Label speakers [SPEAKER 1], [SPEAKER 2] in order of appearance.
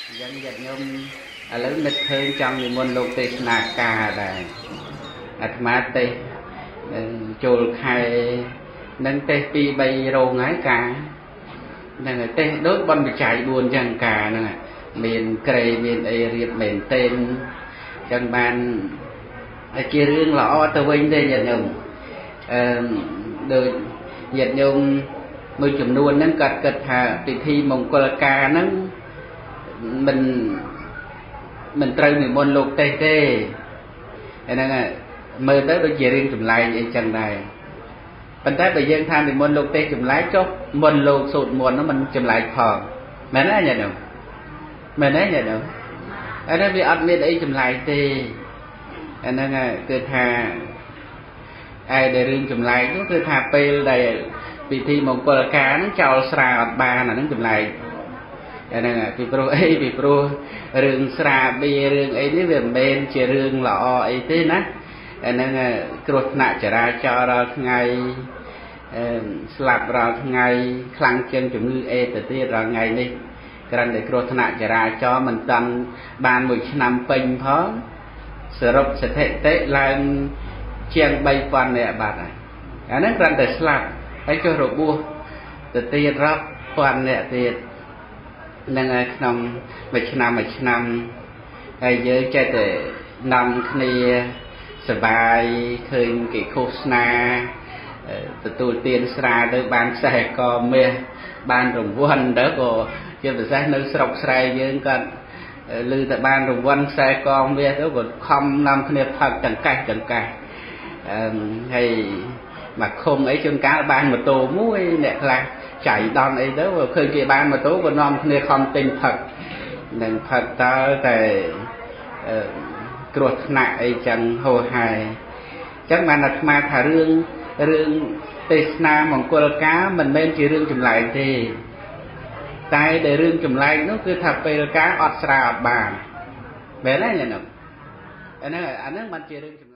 [SPEAKER 1] អញ្ចឹងញាតិញោមឥឡូវនឹកឃើញចង់និមន្តលោកទេសនាការដែរអាត្មាទេសចូលខែនឹងទេស2 3រោងហើយការហ្នឹងហើយទេសដូចបនបច្ច័យ4អញ្ចឹងការហ្នឹងមានក្រេមានអីរៀបមែនទែនអញ្ចឹងបានជារឿងល្អទៅវិញទេញាតិញោមអឺដូចញាតិញោមមួយចំនួនហ្នឹងគាត់គិតថាពិធីមង្គលការហ្នឹងមិនត្រូវនិមន្តលោកទេសទេហ្នឹងមើលទៅដូចជារឿងចម្លែកអីចឹងដែរប៉ុន្តែបើយើងថានិមន្តលោកទេសចម្លែកចុះមុនលោកសូត្រមន្តហ្នឹងមិនចម្លែកផងមែនទេញាតិញោមមែនទេញាតិញោមអានេះវាអត់មានអីចម្លែកទេអាហ្នឹងគឺថាឯដែលរឿងចម្លែកនោះគឺថាពេលដែលពិធីមង្គលការហ្នឹងចោលស្រាអត់បានអាហ្នឹងចម្លែកអាហ្នឹងពីព្រោះអីពីព្រោះរឿងស្រាបៀរឿងអីនេះវាមិនមែនជារឿងល្អអីទេណាអាហ្នឹងគ្រោះថ្នាក់ចរាចរណ៍រាល់ថ្ងៃស្លាប់រាល់ថ្ងៃខ្លាំងជាងជំងឺអេទៅទៀតរាល់ថ្ងៃនេះគ្រាន់តែគ្រោះថ្នាក់ចរាចរណ៍មិនតាន់បានមួយឆ្នាំពេញផងសរុបស្ថិតិឡើងជាង3000នាក់បាត់ហើយអាហ្នឹងគ្រាន់តែស្លាប់ហើយចុះរបួសទៅទៀតរាប់ពាន់នាក់ទៀតនឹងហើយក្នុងមួយឆ្នាំមួយឆ្នាំហើយយើងចេះតែនាំគ្នាសបាយឃើញគេឃោសនាទទួលទានស្រាទៅបានខ្សែកមាសបានរង្វាន់ទៅក៏ជាពិសេសនៅស្រុកស្រែយើងគាត់ឮតែបានរង្វាន់ខ្សែកមាសទៅក៏ខំនាំគ្នាផឹកចង្កេះចង្កេះហើយមកឃុំអីជួនកាលបានម៉ូតូមួយអ្នកខ្លះចៃដន្យអីទៅឃើញគេបានម៉ូតូក៏នាំគ្នាខំទិញផឹកនឹងផឹកតើតែគ្រោះថ្នាក់អីចឹងហោហែអញ្ចឹងបានអាត្មាថារឿងទេសនាមង្គលការមិនមែនជារឿងចម្លែកទេតែដែលរឿងចម្លែកនោះគឺថាពេលការអត់ស្រាអត់បានមែនទេញ៉ឹងអាហ្នឹងបានជារឿងចម្លែក។